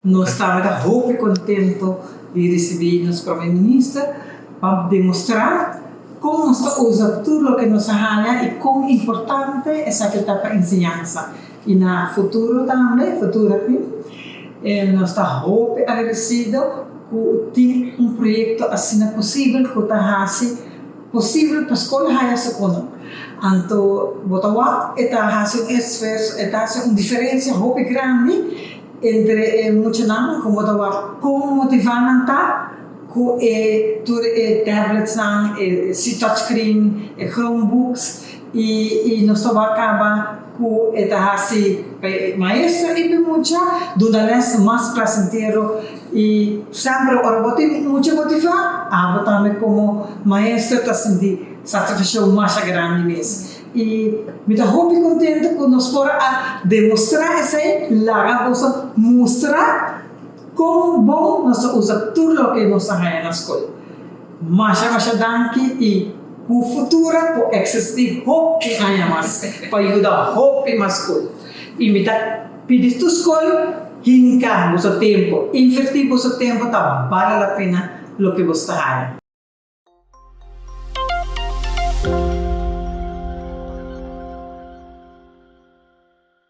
Nos tabata hopi contento di ricibi nos Prome Minister pa demostra con nos ta usa tur loke nos a haya y con importante esaki ta pa enseñansa y na futuro tambe, futuro aki. Nos ta hopi agradecido cu tin un proyecto asina posibel cu ta haci posibel pa scol haya su cono. Anto bo ta wak e ta haci un esfuerzo, e ta haci un diferencia hopi grandi entre e muchanan ku bo ta wak kon motivá nan ta ku e tur e tabletsnan, e touchscreen, e chromebooks i i nos ta wak kaba ku e ta hasi pa e maestro i pa e mucha duna lès mas plasentero i semper ora bo tin mucha motivá abo tambe komo maestro ta sinti satisfakshon masha grandi mes. I mi ta hopi contento cu nos por a demostra esey, laga boso mustra con bon nos ta usa tur loke nos a haya na scol. Masha masha danki y cu Futura por existi hopi aña mas pa yuda hopi mas scol. Y mi ta pidi tur scol hinca boso tempo, inverti boso tempo ta bale la pena loke boso ta haya.